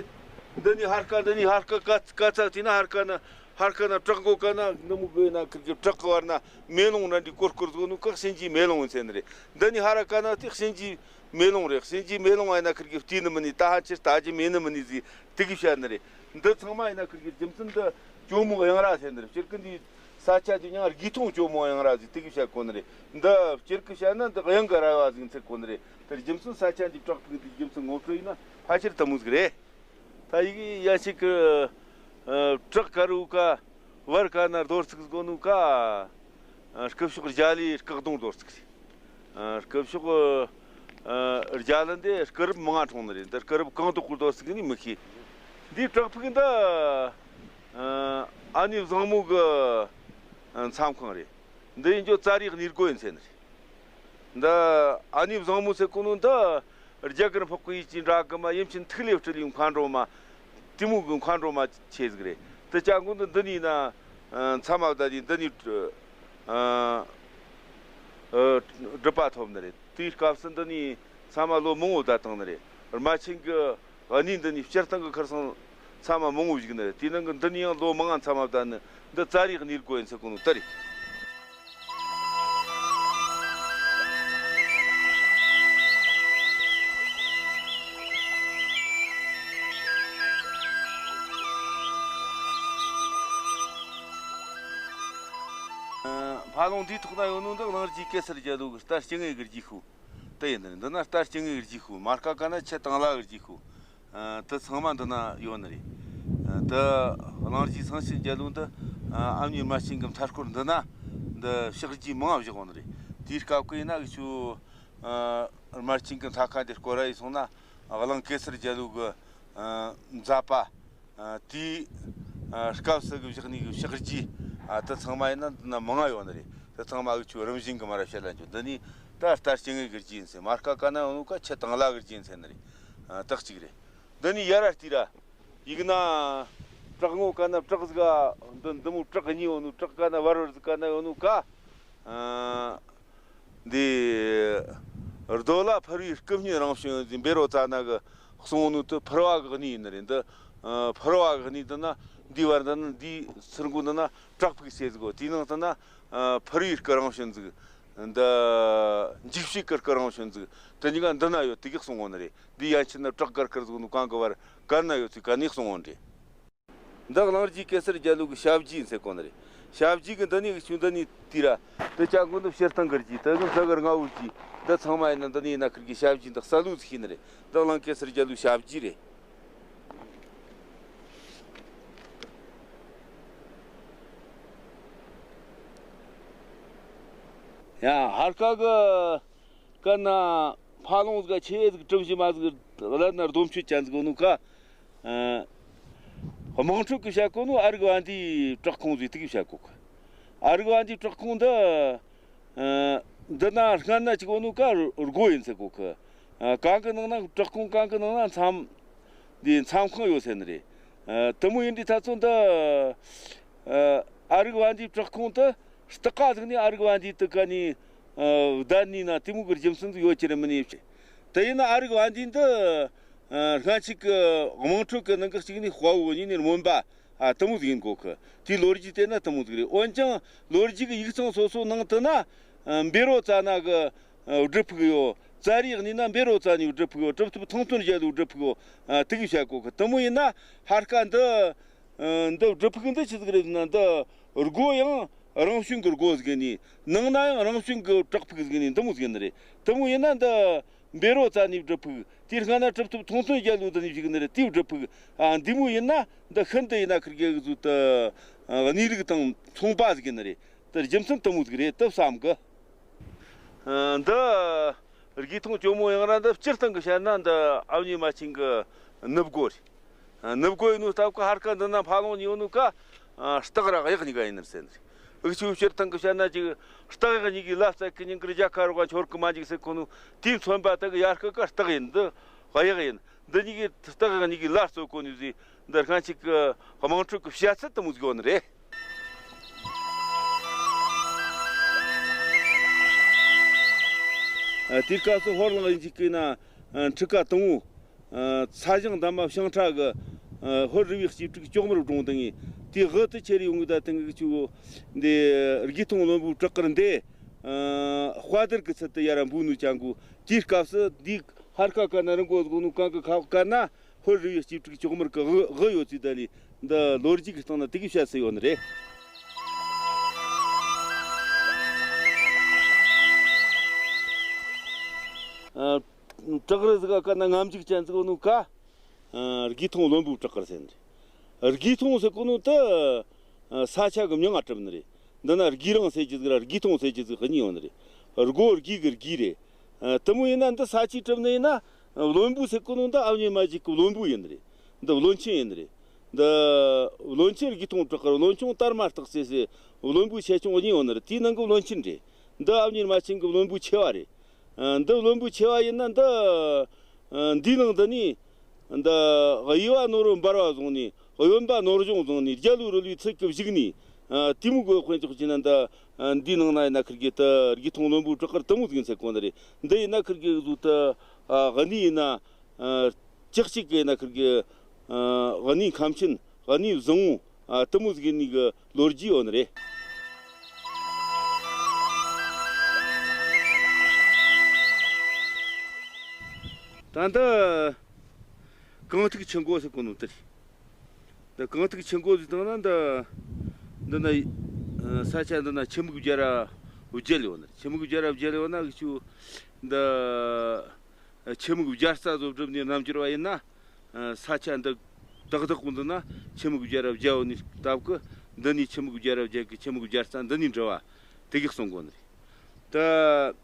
འདི་ནི་ཧར་ཀ་འདི་ནི་ཧར་ཀ་ཀ་ཀ་ཚ་དེ་ན་ཧར་ཀ་ན་ཧར་ཀ་ན་བྲག་མགོ་ཀ་ན་ནི་མུ་གོ་ཡིན་ན་ཁིར་གི་བྲག་གི་བར་ན་མེ་ལོང་འདྲ་འདི་ཀོར་ཀོར་བཟོ་ནུ་ཀ་གཤིན་རྗེ་མེ་ལོང་ཡིན་ཟེར་ནི་རེད། འདི་ནི་ཧ་ར་ཀ་ན་དེ་གཤིན་རྗེ་མེ་ལོང་རེད། གཤིན་རྗེ་མེ་ལོང་ཨ་ཡིན་ན་ཁིར་གི་བལྟས་ནི་མི་ནི་ད་ཧ་ཆེར་ལྟ་རྒྱུ་མེད་ནི་མི་ནི་ཟིག་དེ་གི་བཤད་ནི་རེད། འདི་ཚང་མ་ཡིན་ན་ཁིར་གི་རྒྱུ་མཚན་འདི་ཇོ་མོ་གཡང་ར་ཟེར་ནི་རེད། སྤྱིར་གི་འདི་ས་ཆ་འདི་མྱིང་དགེ་མཐོང་ཇོ་མོ་གཡང་ར་ཟིག་དེ་གི་བཤད་གོ་ནི་རེད། འདི་སྤྱིར་གི་བཤད་ན་འདི་གཡང་གི་ར་བ་ཟིག་ཚིག་གོ་ནི་རེད། དེར་རྒྱུ་མཚན་ས་ཆ་འདི་བྲག་ཕུག་འདི་རྒྱུ་མཚན་ངོ་སྤྲོད་ཡིན་ན་ཕལ་ཆེར་དེ་མོ་ཟིག་རེད། ད་ཡི་གེ་ཡ་ཞིག་གི་ཨ་བྲག་དཀར་བོ་ཀ་བར་ཀ་ན་རྡོ་རྩིག་སྒོ་ནུ་ཀ་ཨ་སྐུ་ཕྱོགས་རྒྱ་ལི་སྐག་གདོང་རྡོ་རྩིག་རེད། ཨ་སྐུ་ཕྱོགས་ཨ་རྒྱ་ལི་འདི་སྐུ་རབས་མང་ང་འཁྲུངས་ནི་རེད། འདི་སྐུ་རབས་གང་དག་གི་རྡོ་རྩིག་ནི་མི་ཤེས། འདི་བྲག་ཕུག་འདི་ཨ་ཨ་ནེ་བཟང་མོ་གི་ཨ་མཚམས་ཁང་རེད། འདི་ཡིན་རྒྱུ་ཙཱ་རིའི་གནས་སྒོ་ཡིན་ཟེར་ནི་རེད། འདི་ཨ་ནེ་བཟང་མོ་ཟེར་གོ་ནོ་འདི་རྒྱ་གར་འཕགས་པའི་ཡུལ་གྱི་འདྲ་གི་མ་ཡུམ་ཆེན་ཐིག་ལེ་སྤྲུལ་ཡུལ་མཁའ་འགྲོ་མ་དེ་མོ་གི་མཁའ་འགྲོ་མ་ཆེ་ཟིག་རེད། དེ་ཅང་གོ་འདི་འདི་ནས་ན་མཚམས་མ་བསྡད་དེ་འདི་ནས་ཨ་ཨ་སྒྲུབ་པ་ཐོབ་ནི་རེད། དེའི་སྐབས་སུ་འདི་ནས་མཚམས་མ་ལོ་མང་བོ་བསྡད་བཏང་ནི་རེད། རྨ་ཆེན་གྱི་གནས་འདི་ནས་སྤྱིར་བཏང་གི་ཁར་སང་མཚམས་མ་མང་བོ་བཞུགས་ནི་རེད། དེའི་ནང་གི་འདི་ནས་ཡང་ལོ་མང་ང་མཚམས་མ་བསྡད་ནི་འདི་ཙཱ་རིའི་གནས་སྒོ་ཡིན་ཟེར་གོ་ནོ་དེ་རེད། ཕ་ལོང་འདིའི་ཐོག་ན་ཡོད་ནོ་འདི་གླིང་རྗེ་གེ་སར་རྒྱལ་ལོ་གི་རྟ་སྤྱི་ངོས་ཀྱི་རྗེས་ཤུལ་དེ་ཡིན་ནི་རེད། འདི་ན་རྟ་སྤྱི་ངོས་ཀྱི་རྗེས་ཤུལ། མར་ཁ་ཀ་ན་ཆུ་དྭངས་ལ་གི་རྗེས་ཤུལ། ཨ་དེ་ཚང་མ་འདི་ན་ཡོད་ནི་རེད། ཨ་དེ་གླིང་རྗེ་སེང་ཆེན་རྒྱལ་ལོ་འདི་ཨ་ཨ་མྱེས་རྨ་ཆེན་གྱི་མཐའ་སྐོར་འདི་ན་འདི་ཕྱག་རྗེས་མང་བཞག་ཡོད་ནི་རེད། དེའི་སྐབས་ཀྱི་ཡིན་ན་གི་ཆུ་ཨ་ དམར་ཆེན་གྱི་མཐའ་ཁ་དེ་སྐོར་ར་ཡིན་སོང་ན། གླིང་གེ་སར་རྒྱལ་ལོ་གི་ཨ་མཛད་པ། ཨ་དེའི་ཨ་སྐབས་སུ་གི་བཞག་ནས་གི་ཕྱག་རྗེས། ཨ་དེ་ཚང་མ་ཡིན་ན་འདི་ན་མང་ང་ཡོད་ནི་རེད། དེ་ཚང་མ་གི་ཆུ་རིམ་བཞིན་གི་མ་ར་བཤད་ལ་འཇུ། འདི་ནི་ད་རྟ་སྐྱེ་དངོས་གི་རྗེས་ཡིན་ཟེར། མར་ཁ་ཀ་ན་ཡོད་ནོ་ཀ་ཆུ་དང་ལ་གི་རྗེས་ཡིན་ཟེར་ནི་རེད། ཨ་དེ་གཅིག་རེད། འདི་ནི་ཡ་ར་ལྟོས་ར། ཡིག་ན་བྲག་ངོ་ཀ་ན་བྲག་ཟིག་ག་འདི་འདི་མོ་བྲག་གཉིས་ཡོད་ནོ། བྲག་ཀ་ན་བར་བར་ཟིག་ཀ་ན་ཡོད་ནོ་ཀ། ཨ་འདི་རྡོ་ལ་ཕུར་བུའི་སྐུ་བརྙན་རིང་བྱོན་ཟིག་བཻ་རོ་ཙ་ན་གི་གསུང་ནོ་དེ་ཕུར་བ་གི་གནས་ཡིན་ནི་རེད། འདི་ཨ་ཕུར་བ་གི་གནས་འདི་ན་འདི་བར་འདི་ན་འདི་ཚུར་འགོ་འདི་ན་བྲག་ཕུག་ཟེར་ཟིག་གོ། དེའི་ནང་དུ་ན་ཨ་ཕུར་བུའི་སྐུ་རིང་བྱོན་ཟིག་འདི་འཇིགས་བྱེད་ཀྱི་སྐུ་རིང་བྱོན་ཟིག་དེ་གཉིས་ཀ་འདི་ན་ཡོད་དེ་གི་གསུང་གོ་ནི་རེད། འདི་ཡན་ཆད་ན་བྲག་དཀར་དཀར་ཟིག་ནོ་གང་གི་བར་དཀར་ན་ཡོད་ཚུལ་ག་ནས་གསུང་གོ་ནི་རེད། འདི་གླིང་རྗེ་གེ་སར་རྒྱལ་ལོ་གི་ཞབས་རྗེས་ཟེར་གོ་ནི་རེད། ཞབས་རྗེས་གི་འདི་ནས་གི་ཆུ་འདི་ནས་དེ་ར། དེ་ཅག་གོ་འདི་སྤྱིར་བཏང་གི་རྗེས། དེ་གི་འདི་གི་རྔ་བོའི་རྗེས། འདི་ཚང་མ་ཡིན་ན་འདི་ནས་ཡིན་ན་ཁིར་གི་ཞབས་རྗེས། འདི་ས་ལུག་ཟིག་ཤེས་ནི་རེད། འདི་གླིང་གེ་སར་རྒྱལ་ལོའི་ཞབས་རྗེས་རེད། ཡང་ཧར་ཁ་གི་ཀ་ན་ཕ་ལོང་ཟིག་ཆེ་ཟིག་གྲུམ་བཞི་མ་ཟིག་ལ་ན་རྡོ་མཆོད་ཅན་ཟིག་ནོ་ཀ། ཨ་དམངས་ཁྲོད་ཀྱི་བཤད་གོ་ནོ་ཨ་རིག་བ་འདིའི་བྲག་ཁུང་ཟིག་དེ་གི་བཤད་གོ་གི། ཨ་རིག་བ་འདིའི་བྲག་ཁུང་འདི། ཨ་འདི་ན་སྔ་ན་ཅིག་ཡོད་ནོ་ཀ་སྒོ་ཡིན་ཟེར་གོ་གི། ཨ་གང་གི་ནང་ན་བྲག་ཁུང་གང་གི་ནང་ན་མཚམས་འདི་མཚམས་ཁང་ཡོད་ཟེར་ནི་རེད། ཨ་དེ་མོ་ཡིན་དུས་ད་ཚོ་འདི་ཨ་ཨ་རིག་བ་འདིའི་བྲག་ཁུང་དེ་སྟག་ཀ་ཟིག་ནས་ཨ་རིག་བ་འདིའི་དུ་ཀ་ནས་ཨ་བདའ་ནི་ན་དེ་མོ་གི་རྒྱུ་མཚན་ཟིག་ཡོད་ཀྱི་རེད་མིན་ནས། དེ་ཡིན་ན་ཨ་རིག་བ་འདིའི་འདི་ཨ་སྔ་ཕྱི་གི་དམངས་ཁྲོད་ཀྱི་ནང་གི་གཅིག་ནས་དཔའ་བོ་གཉིས་ནས་རྨོན་པ། ཨ་དེ་མོ་ཟིག་ཡིན་གོ་གི། དེའི་ལོ་རྒྱུས་དེ་ན་དེ་མོ་ཟིག་རེད། འོན་ཀྱང་ལོ་རྒྱུས་ཀྱི་ཡིག་ཚང་སོ་སོ་ནང་དུ་ན་ཨ་བཻ་རོ་ཙ་ན་གི་ཨ་སྒྲུབ་ཕུག་ཡོད། ཙཱ་རིའི་གནས་ན་བཻ་རོ་ཙ་ནའི་སྒྲུབ་ཕུག་ཡོད། གྲུབ་ཐོབ་ཐང་སྟོན་རྒྱལ་ལོའི་སྒྲུབ་ཕུག་ཡོད། ཨ་དེ་གི་བཤད་གོ་གི། དེ་མོ་ཡིན་ན་ཧར་ཀ་འདི་ཨ་འདི་སྒྲུབ་ཕུག་འདི་ཆི་ཟིག་རེད་ཟེར་ན། འདི་སྒོ་ཡང་རང་བྱུང་གི་སྒོ་ཟིག་ནས། ནང་ན་ཡང་རང་བྱུང་གི་བྲག་ཕུག་ཟིག་ནས་འདི་མོ་ཟིག་ནི་རེད། དེ་མོ་ཡིན་ན་འདི་བཻ་རོ་ཙ་ནའི་སྒྲུབ་ཕུག། དེའི་སྔ་ན་གྲུབ་ཐོབ་ཐང་སྟོན་རྒྱལ་ལོ་འདི་ནས་བཞུགས་ནི་རེད། དེའི་སྒྲུབ་ཕུག། ཨ་འདི་མོ་ཡིན་ན་འདི་ཤིན་ཏུ་ཡིན་ན་ཁིར་གེ་གི་ཟུ་དུ་ཨ་གནས་ལུགས་དང་མཚུངས་པ་ཟིག་ནི་རེད། དེ་རྒྱུ་མཚན་དེ་མོ་ཟིག་རེད་དེ་བསམ་གི། ཨ་འདི་རྒས་ཐུང་ཇོ་མོ་ཡང་ར་འདི་སྤྱིར་བཏང་གི་བཤད་ན་འདི་ཨ་མྱེས་མ་ཆིན་གི་ནུབ་སྒོ་རེད། ནུབ་སྒོ་ཡིན་ནོ་སྟབས་ཀྱིས་ཧར་ཀ་འདི་ན་ཕ་ལོང་ནས་ཡོད་ནོ་ཀ། ཨ་སྟག་ར་གཡག་གཉིས་ཀ་ཡིན་ནི་ཟེར་ནི་རེད། འུ་ཆོས་སྤྱིར་བཏང་གི་བཤད་ན་ཅིག་སྟག་གཡག་གཉིས་ཀའི་ལ་རྩེད་གི་ཉིན་དཀར་རྒྱལ་ཁ་རོག་ག་འཆོར་གི་མ་འཇིག་ཟེར་གོ་ནོ། དེའི་མཚོན་པ་དག་གི་ཡར་སྐུ་ཀ་སྟག་ཡིན། འདི་གཡག་ཡིན། འདི་གཉིས་ཀའི་སྟག་གཡག་གཉིས་ཀའི་ལ་རྩོད་གོ་ནི་ཟིག། འདི་སྔ་ཕྱི་གི་དམངས་ཁྲོད་གི་བཤད་ཚུལ་དེ་མོ་ཟིག་ཡོད་ནི་རེད། ཨ་དེའི་སྐབས་སུ་ཧོར་གླིང་ཡིན་གཅིག་གི་ན་ཨ་འཁྲུག་ཁ་དང་བོ། ཨ་ཚ་ཞང་འདབ་མ་ཞང་ཁྲ་གི་ཨ་ཧོར་རུ་བའི་གཅེས་ཕྲུག་ཅོག་མར་བཀྲོངས་བཏང་ངས། དེའི་དབུ་དེ་ཁྱེར་ཡོང་གི་ད་ཐེངས་གི་ཆུ་འདི་རྒས་ཐུང་བློན་པོའི་བྲག་དཀར་འདི་ཨ་དཔའ་དར་གི་ཚུལ་དུ་ཡར་འབུད་ནུས་ཀྱང་གོ། དེའི་སྐབས་སུ་འདི་ཧར་ཀ་ཀ་ན་རི་མགོ་སྒོ་ནུ་གང་གི་ཁ་བཀར་ན་ཧོར་རུ་བའི་གཅེས་ཕྲུག་ཅོག་མར་གི་དབུ་དབུ་ཡོད་ཚུལ་ད་ལི་འདི་ལོ་རྒྱུས་ཀྱི་སྟེང་ན་དེ་གི་བཤད་སྲོལ་ཡོད་ནི་རེད། ཨ། བྲག་རི་ཟིག་ག་ན་ང་མཇུག་ཅན་ཟིག་ནོ་ཀ། ཨ་རྒས་ཐུང་བློན་པོའི་བྲག་དཀར་ཟེར་ནི་རེད། རྒས་ཐུང་ཟེར་གོ་ནོ་དེ་ཨ་ས་ཆ་གི་མྱིང་ང་གྲུབ་ནི་རེད། འདི་ན་རྒས་རང་ཟེར་གྱི་ཟིག་ར་རྒས་ཐུང་ཟེར་གྱི་ཟིག་གཉིས་ཡོད་ནི་རེད། སྒོ་རྒས་གི་རྒས་རེད། ཨ་དེ་མོ་ཡིན་ན་འདི་ས་ཆའི་གྲུབ་ནི་ཡིན་ན་བློན་པོ་ཟེར་གོ་ནོ་འདི་ཨ་མྱེས་མ་ཅིག་གི་བློན་པོ་ཡིན་ནི་རེད། འདི་བློན་ཆེན་ཡིན་ནི་རེད། འདི་བློན་ཆེན་རྒས་ཐུང་བྲག་དཀར། བློན་ཆུང་དར་མ་སྟག་རྩེ་ཟེར་བློན་པོ་ཆེ་ཆུང་གཉིས་ཡོད་ནི་རེད། དེའི་ནང་གི་བློན་ཆེན་རེད། འདི་ཨ་མྱེས་མ་ཆིན་གི་བློན་པོ་ཆེ་བ་རེད། ཨ་འདི་བློན་པོ་ཆེ་བ་ཡིན་ན་འདི་ཨ་འདིའི་ནང་འདི་ནས་འདི་དབྱེ་བ་ནོར་བུ་འབར་བ་བཟུང་ནས། གཡོན་པ་ནོར་གཞོང་བཟུང་ནས། རྒྱལ་བུ་རོལ་བའི་ཚིག་གི་བཞུགས་ནས། ཨ་དེ་མོ་གི་དཔེ་འཇོག་བྱས་ན་འདི་ཨ་འདིའི་ནང་ན་ཡིན་ན་ཁིར་གི་དེ་རྒས་ཐུང་བློན་པོའི་བྲག་དཀར་དེ་མོ་ཟིག་ཡིན་ཟེར་གོ་ནི་རེད། འདི་ཡིན་ན་ཁིར་གི་གཟུགས་དེ་ཨ་གནས་ཡིན་ན་ཨ་ལྕགས་གཅིག་གི་ཡིན་ན་ཁིར་གི་ཨ་གནས་ཁམས་ཆེན། གནས་བཟང་བོ། ཨ་དེ་མོ་ཟིག་ཡིན་ནི་གི་ལོ་རྒྱུས་ཡོད་ནི་རེད། ད་ལྟ་གངས་ཐིག་ཆུ་འགོ་ཟེར་གོ་ནོ་དེ་རེད། འདི་གངས་ཐིག་ཆུ་འགོ་ཟེར་བཏང་ན་འདི་འདི་ན་ཨ་ས་ཆ་འདི་ན་ཆུ་མིག་བརྒྱ་ར་བརྒྱད་ཡོད་ནི་རེད། ཆུ་མིག་བརྒྱ་ར་བརྒྱད་ཡོད་ན་གི་ཆུ་འདི་ཆུ་མིག་བརྒྱ་རྩ་བཟོ་བསྒྲུབས་ནས་རྣམ་འགྱུར་བ་ཡིན་ན། ཨ་ས་ཆ་འདི་ཏག་ཏག་གོ་འདི་ན་ཆུ་མིག་བརྒྱ་ར་བརྒྱ་ཡོད་ནི་སྟབས་ཀྱིས་འདི་ནས་ཆུ་མིག་བརྒྱ་ར་བརྒྱད་ཀྱི་ཆུ་མིག་བརྒྱ་རྩ་འདི་ནས་འབྲི་བ་དེ་གི་གསུང་གོ་ནི་རེད། ད་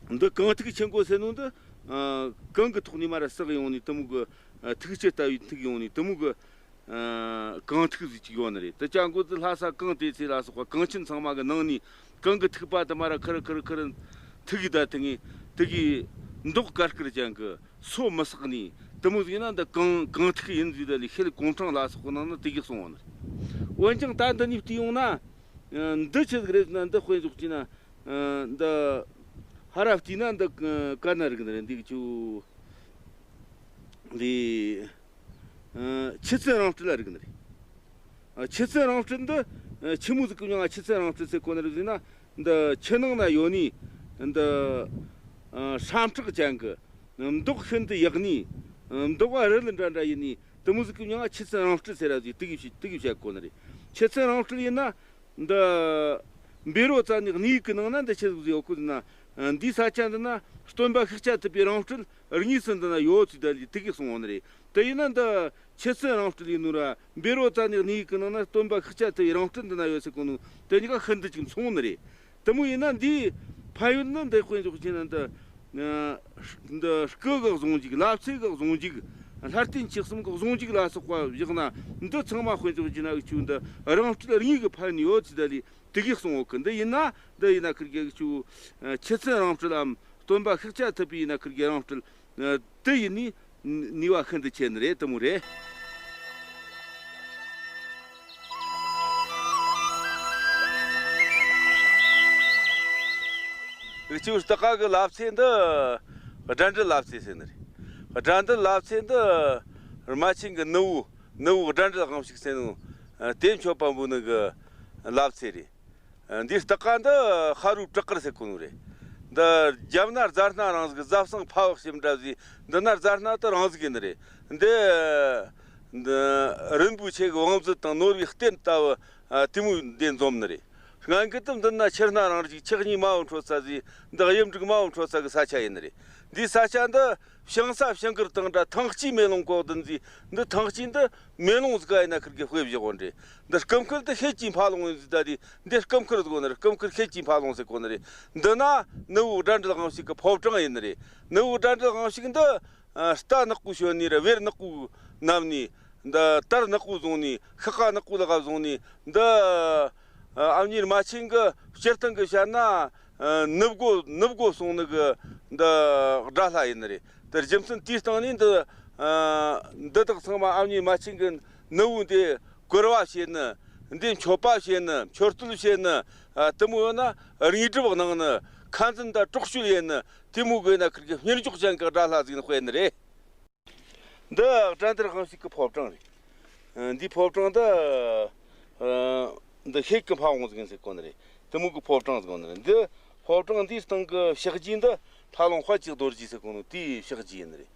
འདི་གངས་ཐིག་ཆེན་པོ་ཟེར་ནོ་འདི། ཨ། གངས་གི་ཐོག་ནས་མར་ར་ཟགས་ཡོང་ནས་དེ་མོ་གི། ཨ། ཐིག་ཆུ་ལྟ་བུའི་ཐིག་ཡོང་ནས་དེ་མོ་གི། ཨ། གངས་ཐིག་ཟིག་ཅིག་ཡོད་ནི་རེད། དེ་ཅང་གོ་དེ་ལྷ་ས་གངས་དེ་ཚེ་ལ་སོགས་པ་གངས་ཆེན་ཚང་མ་གི་ནང་ནས་གངས་གི་ཐིགས་པ་དེ་མར་ར་ཁུར་ཁུར་ཁུར་ཐིག་གི་ད་དེ་ངས་དེ་གི་མདོག་དཀར་དཀར་ཅན་གི་སོ་མི་སག་ནི་དེ་མོ་ཟིག་ཡིན་ན། འདི་གངས་གངས་ཐིག་ཡིན་ཟིག་ད་ལི་ཤེལ་གུང་ཁྲང་ལ་སོགས་པ་ནང་ན་དེ་གི་གསུང་བ་ནི་རེད། འོན་ཀྱང་ད་འདི་ནས་བལྟས་ཡོང་ན། ཨ། འདི་ཆི་ཟིག་རེད་ཟེར་ན། འདི་དཔེ་འཇོག་བྱས་ན། ཨ། འདི་ཧར་ར་བལྟས་ན་འདི་ག་ན་རིག་ནི་རེད། འདི་གི་ཆུ་འདི། ཨ། ཆུ་ཚན་རང་སྤྲུལ་ལ་རིག་ནི་རེད། ཨ། ཆུ་ཚན་རང་སྤྲུལ་འདི། ཨ། ཆི་མོ་ཟིག་གི་མྱིང་ང་ཆུ་ཚན་རང་སྤྲུལ་ཟེར་གོ་ནི་རེད་ཟེར་ན། འདི་ཆུ་ནང་ན་ཡོད་ནི་འདི། ཨ། སྲ་མཁྲེགས་ཅན་གི། མདོག་ཤིན་ཏུ་ཡག་ནི། མདོག་རིལ་འདྲ་འདྲ་ཡིན་ནི་དེ་མོ་ཟིག་གི་མྱིང་ང་ཆུ་ཚན་རང་སྤྲུལ་ཟེར་ར་ཟིག་དེ་གི་བྱས་དེ་གི་བྱས་གོ་ནི་རེད། ཆུ་ཚན་རང་སྤྲུལ་ཡིན་ན། འདི་བཻ་རོ་ཙ་ནའི་གནས་ཡིག་གི་ནང་ན་འདི་ཆི་ཟིག་ཡོད་གོ་ཟེར་ན། འདིའི་ས་ཆ་འདི་ན་སྟོན་པ་ཤཱཀྱ་ཐུབ་པའི་རང་སྤྲུལ་དངོས་སུ་འདི་ན་ཡོད་ཟེར་ད་ལི་དེ་གི་གསུང་བ་ནི་རེད། དེ་ཡིན་ན་འདི་ཆུ་ཚན་རང་སྤྲུལ་ཡིན་ནོ་ར། བཻ་རོ་ཙ་ནའི་གནས་ཡིག་གི་ནང་ན་སྟོན་པ་ཤཱཀྱ་ཐུབ་པའི་རང་སྤྲུལ་འདི་ན་ཡོད་ཟེར་གོ་ནོ་དེ་གཉིས་ཀ་ཤིན་ཏུ་ཅིག་མཚུངས་ནི་རེད། དེ་མོ་ཡིན་ན་འདིའི་ཕན་ཡོན་ནི་འདི་དཔེ་འཇོག་བྱས་ན་འདི། ཨ། འདི་སྐུ་གི་གཟུངས་འཇུག་ལབ་ཚེ་གི་གཟུངས་འཇུག་ལྷ་རྟེན་བཅུ་གསུམ་གི་གཟུངས་འཇུག་ལ་སོགས་པ་བཞག་ན། འདི་ཚང་མ་དཔེ་འཇོག་བྱས་ན་འུ་ཆོ་འདི་རང་སྤྲུལ་དངོས་གི་ཕན་ཡོད་ཟེར་ད་ལི་དེ་གི་གསུང་བ་གི། འདི་ཡིན་ན་འདི་ཡིན་ན་ཁིར་གི་འུ་ཆོ། ཨ། ཆུ་ཚན་རང་སྤྲུལ་ལམ་སྟོན་པ་ཤཱཀྱ་ཐུབ་པའི་ཡིན་ན་ཁིར་གི་རང་སྤྲུལ། ཨ། དེ་ཡིན་ནི་ནུས་པ་ཤིན་ཏུ་ཆེ་ནི་རེད། དེ་མོ་རེད། འུ་ཆོའི་སྟག་ཁ་གི་ལབ་ཚེ་འདི་དགྲ་འདུལ་ལབ་ཚེ་ཟེར་ནི་རེད། དགྲ་འདུལ་ལབ་ཚེ་འདི་རྨ་ཆེན་གི་ནུ་བོ་ནུ་བོ་དགྲ་འདུལ་དབང་ཕྱུག་ཟེར་ནོ། ཨ། དེ་མཆོད་པ་འབུལ་ནི་གི་ལབ་ཚེ་རེད། འདིའི་སྟག་ཁ་འདི་ཤ་རུ་བྲག་དཀར་ཟེར་གོ་ནོ་རེད། འདི་རྒྱབ་ན་རྫ་སྣ་རང་ཟིག་རྫ་བསང་ཕ་བག་ཞིམ་འདྲ་ཟིག་འདི་ན་རྫ་སྣ་དེ་རང་ཟིག་ཡིན་ནི་རེད། འདི་འདི་རིན་པོ་ཆེ་གི་བང་མཛོད་དང་ནོར་བུའི་གཏེར་ལྟ་བུ། ཨ། དེ་མོ་འདི་འཛོམས་ནི་རེད། སྔ་འགྱུར་དུ་འདི་ན་ཆུ་སྣ་རང་རིགས་ཆག་ཉིས་མ་བུ་འཕྲོད་ས་ཟིག་འདི་གཡུ་འབྲུག་མ་བུ་འཕྲོད་ས་གི་ས་ཆ་ཡིན་ནི་རེད། འདིའི་ས་ཆ་འདི། ཞིང་ས་ཞིང་ཁུར་དང་འདྲ་ཐང་སྐྱེས་མེ་ལོང་གོག་ཏུ་འཛིན། འདི་ཐང་སྐྱེས་འདི་མེ་ལོང་ཟིག་ག་ཡིན་ན་ཁིར་གི་དཔེ་བཞག་གོ་འདྲེ། འདི་སྐུ་མཁར་འདི་ཤེལ་གྱི་འཕག་ལོང་ཡིན་ཟིག་ད་དེ་འདི་སྐུ་མཁར་ཟིག་གོ་ནི་རེད། སྐུ་མཁར་ཤེལ་གྱི་འཕག་ལོང་ཟེར་གོ་ནི་རེད། འདི་ན་ནུ་བོ་དགྲ་འདུལ་དབང་ཕྱུག་གི་ཕོ་བྲང་ཡིན་ནི་རེད། ནུ་བོ་དགྲ་འདུལ་དབང་ཕྱུག་འདི། ཨ། རྟ་ནག་པོ་ཞོན་ནི་རེད། བེར་ནག་པོ་མནབས་ནི། འདི་དར་ནག་པོ་བཟུང་ནི། ཤག་ཁ་ནག་པོ་ལག་བཟུང་ནི། འདི། ཨ། ཨ་མྱེས་རྨ་ཆེན་གི་སྤྱིར་བཏང་གི་བཤད་ན། ཨ། ནུབ་སྒོ་ནུབ་སྒོ་སོང་ནི་གི་འདི་དགྲ་ལྷ་ཡིན་ནི་རེད། དེ་རྒྱུ་མཚན་དེའི་སྟེང་ནས་འདི། ཨ། འདི་དག་ཚང་མ་ཨ་མྱེས་རྨ་ཆེན་གི་ནུ་བོ་འདི་བཀུར་བ་བྱེད་ནི། འདི་མཆོད་པ་བྱེད་ནི། མཆོད་བསྟོད་བྱེད་ནི། ཨ། དེ་མོ་ཡོད་ན་དངོས་གྲུབ་གནང་ནི། ཁ་འཛིན་དང་གྲོགས་སྤྱོད་ཡེད་ནི། དེ་མོ་དགོས་ན་ཁིར་གི་གཉེར་འཇོག་ཅན་གི་དགྲ་ལྷ་ཟིག་ནི་དཔེ་ནི་རེད། འདི་དགྲ་འདུལ་དབང་ཕྱུག་གི་ཕོ་བྲང་རེད། ཨ། འདིའི་ཕོ་བྲང་འདི། ཨ། འདི་ཤེལ་གྱི་འཕག་བོང་ཟིག་ཡིན་ཟེར་གོ་ནི་རེད། དེ་མོ་གི་ཕོ་བྲང་ཟིག་ཡོད་ནི་རེད། འདི་ཕོ་བྲང་འདིའི་སྟེང་གི་ཕྱག་རྗེས་འདི་ལྷ་ལུང་དཔལ་གྱི་རྡོ་རྗེ་ཟེར་གོ་ནོ་དེའི་ཕྱག་རྗེས་ཡིན་ནི་རེད།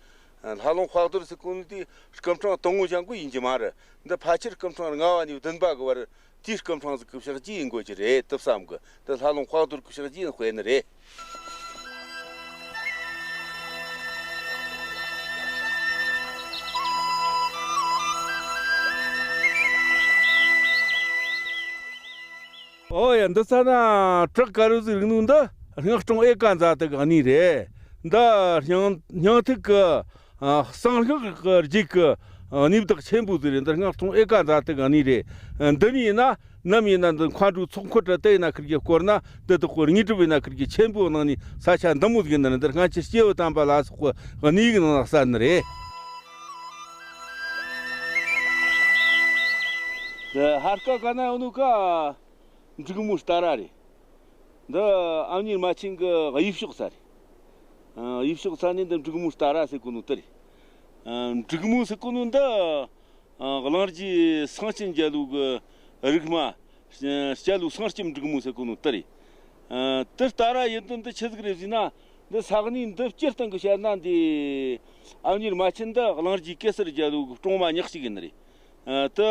ཨ། ལྷ་ལུང་དཔལ་རྡོར་ཟེར་གོ་ནོ་དེ་སྐུ་ཕྲེང་དང་པོ་ཅན་གོ་ཡིན་གྱི་མ་རེད། འདི་ཕལ་ཆེར་སྐུ་ཕྲེང་ལྔ་བ་ནས་བདུན་པ་གི་བར། དེའི་སྐུ་ཕྲེང་ཟིག་གི་ཕྱག་རྗེས་ཡིན་དགོས་ཀྱི་རེད་དུ་བསམ་གི། དེ་ལྷ་ལུང་དཔལ་རྡོར་གི་ཕྱག་རྗེས་ཡིན་དཔེ་ནི་རེད། ཨོ་ཡ། འདི་ཚ་ན་བྲག་དཀར་རོ་ཟིག་རིག་ནོ་འདི་སྔགས་སྲུང་ཨེ་ཀ་ཛ་ཏི་གི་གནས་རེད། འདི་སྙིང་སྙིང་ཐིག་གི། ཨ། གསང་སྔགས་ཀྱི་རྗེས་ཀྱི། ཨ། གནས་བདག་ཆེན་པོ་ཟིག་རེད། འདི་སྔགས་སྲུང་ཨེ་ཀ་ཛ་ཏི་གི་གནས་རེད། ཨ། འདི་ནས་ཡིན་ན་ནམ་ཡིན་ན་འདི་མཁའ་འགྲོའི་ཚོགས་འཁོར་དྲ་དེ་ཡིན་ན་ཁིར་གི་བསྐོར་ན་འདི་དག་གོ་དངོས་གྲུབ་ཡིན་ན་ཁིར་གི་ཆེན་པོ་གནང་ནས་ས་ཆ་འདི་མོ་ཟིག་ཡིན་ནི་རེད། འདི་སྔ་ཕྱི་སྐྱེས་བུ་དམ་པ་ལ་སོགས་པའི་གནས་ཡིག་ནང་ན་གསལ་ནི་རེད། འདི་ཧར་ཀ་ག་ན་ཡོད་ནོ་ཀ། འབྲུག་མོ་སྟ་ར་རེད། འདི་ཨ་མྱེས་རྨ་ཆེན་གི་གཡུལ་ཕྱོགས་ས་རེད། ཨ། གཡུལ་ཕྱོགས་ས་ནས་འདི་འབྲུག་མོ་སྟ་ར་ཟེར་གོ་ནོ་དེ་རེད། ཨ། འབྲུག་མོ་ཟེར་གོ་ནོ་འདི། ཨ། གླིང་རྗེ་སེང་ཆེན་རྒྱལ་ལོ་གི་རིགས་མ། རྒྱལ་ལོ་སེང་ལྕམ་འབྲུག་མོ་ཟེར་གོ་ནོ་དེ་རེད། ཨ། དེ་སྟ་ར་ཡིན་དོན་འདི་ཆི་ཟིག་རེད་ཟེར་ན། འདི་ས་གནས་འདི་སྤྱིར་བཏང་གི་བཤད་ན་འདི་ཨ་མྱེས་རྨ་ཆེན་འདི་གླིང་རྗེ་གེ་སར་རྒྱལ་ལོ་གི་སྲུང་མ་ཉག་གཅིག་ཡིན་ནི་རེད། ཨ། དེ།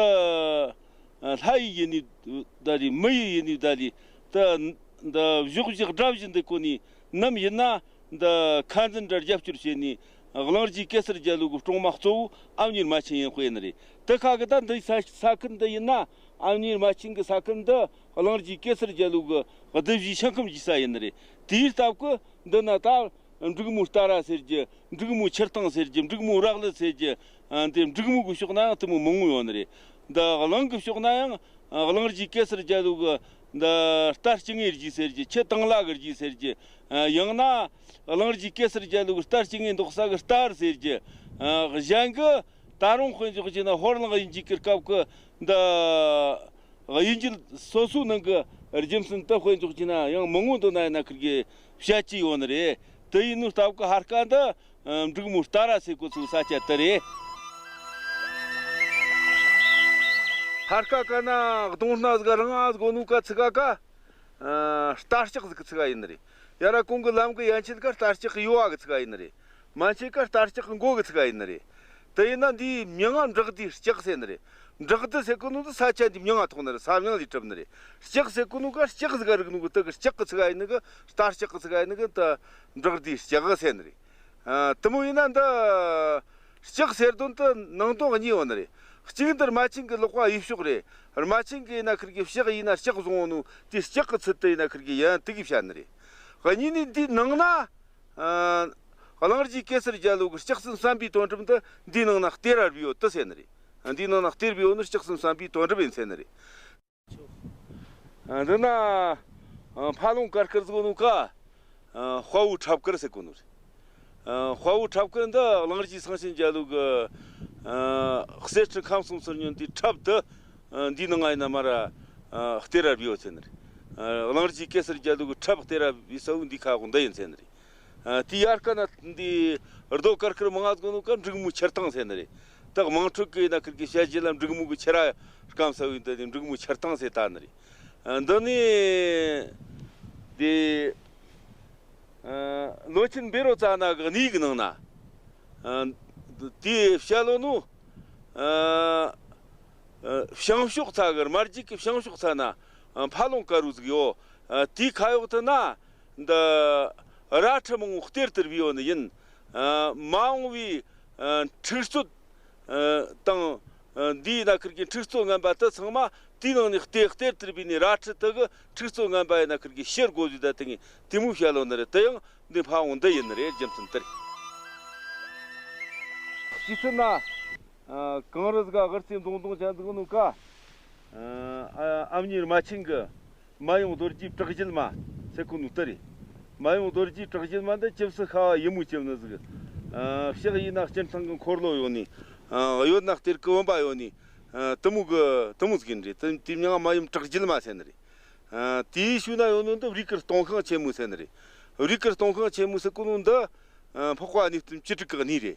ལྷ་ཡི་ཡིན་ནི་ད་རེད། མི་ཡི་ཡིན་ནི་ད་རེད། ད་འདི་གཞོགས་བཞག་དགྲ་བཞི་འདི་གོ་ནི་ནམ་ཡིན་ན་འདི་ཁ་འཛིན་དྲ་རྒྱབ་སྐྱོར་བྱེད་ནི་ གླིང་རྗེ་གེ་སར་རྒྱལ་པོ་གི་སྲུང་མ་གཙོ་བོ་ཨ་མྱེས་རྨ་ཆེན་ཡིན་དཔེ་ནི་རེད། དེ་ཁ་གི་ད་འདི་ས་ས་ཁུལ་འདི་ཡིན་ན། ཨ་མྱེས་རྨ་ཆེན་གི་ས་ཁུལ་འདི་གླིང་རྗེ་གེ་སར་རྒྱལ་པོ་གི་གདུལ་བྱའི་ཞིང་ཁམས་ཀྱི་ས་ཡིན་ནི་རེད། དེའི་སྟབས་ཀྱིས་འདི་ན་ད་འབྲུག་མོ་སྟ་ར་ཟེར་གྱི། འབྲུག་མོ་ཆུ་སྟེང་ཟེར་གྱི། འབྲུག་མོ་རག་ལི་ཟེར་གྱི། ཨ། འདི་འབྲུག་མོ་གི་ཕྱོགས་ན་ཡང་དེ་མོ་མང་བོ་ཡོད་ནི་རེད། འདི་གླིང་གི་ཕྱོགས་ན་ཡང་། ཨ། གླིང་རྗེ་གེ་སར་རྒྱལ་པོ་གི་འདི་རྟ་སྐྱེ་ངེ་རྗེས་ཟེར་གྱི། ཆུ་དང་ལ་གི་རྗེས་ཟེར་གྱི། ཨ། ཡང་ན་གླིང་རྗེ་གེ་སར་རྒྱལ་པོ་གི་རྟ་སྐྱེ་ངེ་འདོགས་ས་གི་རྟ་ར་ཟེར་གྱི། ཨ། གཞན་གྱི་ད་རུང་དཔེ་འཇོག་བྱས་ན་ཧོར་གླིང་དབྱིན་ཇི་གི་སྐབས་ཀྱི་འདི་དབྱིན་ཇི་སོ་སོའི་ནང་གི་རྒྱུ་མཚན་དེ་དཔེ་འཇོག་བྱས་ན་ཡང་མང་བོ་འདི་ན་ཡིན་ན་ཁིར་གི་བཤད་ཀྱི་ཡོད་ནི་རེད། དེ་ཡིན་ནོ་སྟབས་ཀྱིས་ཕར་ཁ་འདི་འབྲུག་མོ་སྟ་ར་ཟེར་གོ་ཚུལ་ས་ཆ་དེ་རེད། ཕར་ཁ་ཀ་ན་གདོང་སྣ་ཟིག་རིང་ང་ཟིག་གོ་ནོ་ཀ་ཚིག་ག་ཀ། ཨ། རྟ་ལྕག་ཟིག་གི་ཚིག་ག་ཡིན་ནི་རེད། ཡ་ར་གོང་གི་ལམ་གི་ཡན་ཆད་ཀ་རྟ་ལྕག་གི་ཡོ་བ་གི་ཚིག་ག་ཡིན་ནི་རེད། མན་ཆད་ཀ་རྟ་ལྕག་གི་མགོ་གི་ཚིག་ག་ཡིན་ནི་རེད། དེ་ཡིན་ན་འདིའི་མྱིང་ང་བྲག་སྡེ་ལྕག་ཟེར་ནི་རེད། བྲག་སྡེ་ཟེར་གོ་ནོ་འདི་ས་ཆ་འདིའི་མྱིང་ང་ཐོགས་ནི་རེད། ས་མྱིང་ལས་གྲུབ་ནི་རེད། ལྕག་ཟེར་གོ་ནོ་ཀ་ལྕགས་ཟིག་ག་རིག་ནོ་གི་དེ་གི་ལྕག་གི་ཚིག་ག་ཡིན་ནི་གི། རྟ་ལྕག་གི་ཚིག་ག་ཡིན་ནི་གི་ད་བྲག་སྡེ་ལྕག་ཟེར་ནི་རེད། ཨ། དེ་མོ་ཡིན་ན་འདི་ལྕག་ཟེར་དོན་དུ་ནང་དོན་གཉིས་ཡོད་ནི་རེད། གཅིག་འདིར་རྨ་ཆེན་གི་ལག་པ་ཡུལ་ཕྱོགས་རེད། རྨ་ཆེན་གི་ཡིན་ན་ཁིར་གི་ལྕག་ཡིན་ན་ལྕག་བཟུང་ནོ་དེ་ལྕག་གི་ཚུལ་དུ་ཡིན་ན་ཁིར་གི་ཡན་དེ་གི་བཤད་ནི་རེད། གཉིས་ནི་འདིའི་ནང་ན། ཨ། གླིང་རྗེ་གེ་སར་རྒྱལ་པོ་གི་ལྕགས་ཟམ་གསུམ་པའི་དོན་གྲུབ་འདི་འདིའི་ནང་ན་གཏེར་ར་སྦས་ཡོད་དེ་ཟེར་ནི་རེད། འདིའི་ནང་ན་གཏེར་སྦས་ཡོད་ནི་ལྕགས་ཟམ་གསུམ་པའི་དོན་གྲུབ་ཡིན་ཟེར་ནི་རེད། འདི་ན། ཨ། ཕ་ལོང་དཀར་དཀར་ཟེར་གོ་ནོ་ཀ། ཨ། དཔའ་བོ་ཁྲབ་དཀར་ཟེར་གོ་ནོ་རེད། ཨ། དཔའ་བོ་ཁྲབ་དཀར་འདི་གླིང་རྗེ་སེང་ཆེན་རྒྱལ་པོ་གི། ཨ། གསེར་ཁྲི་ཁམས་གསུམ་ཟིལ་གནོན་དེའི་ཁྲབ་དེ། ཨ། འདིའི་ནང་ང་ཡིན་ན་མར། ཨ། གཏེར་ར་སྦས་ཡོད་ཟེར་ནི་རེད། ཨ། གླིང་རྗེ་གེ་སར་རྒྱལ་པོ་གི་ཁྲབ་གཏེར་ར་སྦས་ས་བོ་འདིའི་ཁ་འོག་འདི་ཡིན་ཟེར་ནི་རེད། ཨ། དེའི་ཡར་ཀ་ན་འདི་རྡོ་དཀར་དཀར་མང་ང་ཟེར་གོ་ནོ་ཀ་འབྲུག་མོ་ཆུ་སྟེང་ཟེར་ནི་རེད། ད་དམངས་ཁྲོད་ཀྱི་ཡིན་ན་ཁིར་གི་བཤད་རྒྱུད་ལ་འབྲུག་མོ་གི་ཆུ་ར་སྐམ་ས་བོ་ཡིན། ད་དེ་འབྲུག་མོ་ཆུ་སྟེང་ཟེར་ད་ནི་རེད། ཨ། འདི་ནི་དེ། ཨ། ལོ་ཆེན་བཻ་རོ་ཙ་ན་གི་གནས་ཡིག་ནང་ན། ཨ། དེའི་བཤད་ལོ་ནོ། ཨ། ཨ། བྱང་ཕྱོགས་ཚ་གི་རྨ་རྒྱུད་ཀྱི་བྱང་ཕྱོགས་ཚ་ན། ཨ། ཕ་ལོང་དཀར་བོ་ཟིག་ཡོད། ཨ། དེའི་ཁ་འོག་དེ་ན་འདི་རལ་གྲི་མང་བོ་གཏེར་དུ་སྦས་ཡོད་ནི་ཡིན། ཨ། མ་འོངས་པའི། ཨ། འཁྲུག་རྩོད། ཨ། དང་། ཨ། འདིའི་ན་ཁིར་གི་འཁྲུག་རྩོད་ངན་པ་དེ་ཚང་མ་དེའི་ནང་ནས་གཏེར་གཏེར་དུ་སྦས་ནས་རལ་གྲི་དེ་གི་འཁྲུག་རྩོད་ངན་པ་ཡི་ན་ཁིར་གི་ཕྱིར་དགོས་ཟེར་ད་དེ་ངས་དེ་མོ་བཤད་ལོ་ནི་རེད། དེ་ཡང་འདི་ཕ་བོང་འདི་ཡིན་ནི་རེད། རྒྱུ་མཚན་དེ་རེད། ཕྱི་ཚུལ་ན། ཨ། གངས་རི་ཟིག་ག་གར་རྩེ་མདོང་མདོང་ཅན་འདུག་ནོ་ཀ། ཨ། ཨ་མྱེས་རྨ་ཆེན་གི་མ་ཡུམ་རྡོ་རྗེ་བྲག་བརྒྱུད་མ་ཟེར་གོ་ནོ་དེ་རེད། མ་ཡུམ་རྡོ་རྗེ་བྲག་བརྒྱུད་མ་འདི་ཇི་སྲིད་ཤ་བ་ཡིན་མོ་ཅི་ནི་ཟིག། ཨ། ཕྱག་ཡིན་ན་སྤྱིར་བཏང་གི་འཁོར་ལོ་ཡོད་ནི། ཨ། གཡོན་ན་གཏེར་གི་བུམ་པ་ཡོད་ནི། ཨ། དེ་མོ་གི་དེ་མོ་ཟིག་ཡིན་རེད། དེ་དེའི་མྱིང་ང་མ་ཡུམ་བྲག་བརྒྱུད་མ་ཟེར་ནི་རེད། ཨ། དེའི་ཤུལ་ན་ཡོད་ནོ་འདི་བྲིས་སྐུ་སྟོང་ཤང་ཆེན་མོ་ཟེར་ནི་རེད། བྲིས་སྐུ་སྟོང་ཤང་ཆེན་མོ་ཟེར་གོ་ནོ་འདི། ཨ། འཕགས་པ་གནས་བརྟན་བཅུ་དྲུག་གི་གནས་རེད།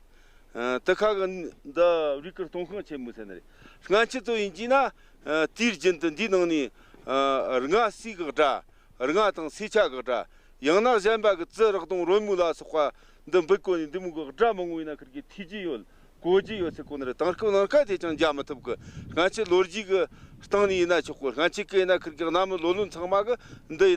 ཨ། དེ་ཁ་གི་འདི་བྲིས་སྐུ་སྟོང་ཤང་ཆེན་མོ་ཟེར་ནི་རེད། སྔན་ཆད་དུ་ཡིན་གྱི་ན། ཨ། དུས་རྒྱུན་དུ་འདིའི་ནང་ནས། ཨ། རྔ་སིལ་གི་སྒྲ། རྔ་དང་སེར་ཆ་གི་སྒྲ། ཡང་ན་གཞན་པ་གི་ཙི་རག་དུང་རོལ་མོ་ལ་སོགས་པ་འདི་འབུད་གོ་ནས་འདི་མོ་གི་སྒྲ་མང་བོ་ཡིན་ན་ཁིར་གི་ཐོས་རྒྱུ་ཡོད། གོ་རྒྱུ་ཡོད་ཟེར་གོ་ནི་རེད། དེང་སྐབས་ནང་ཁ་དེ་ཅང་མཇལ་མི་ཐུབ་གི། སྔན་ཆད་ལོ་རྒྱུས་གི་སྟེང་ནས་ཡིན་ན་ཆོག་གི། སྔན་ཆད་གི་ཡིན་ན་ཁིར་གི་གནའ་མི་ལོ་ལོན་ཚང་མ་གི་འདི་ཡིན།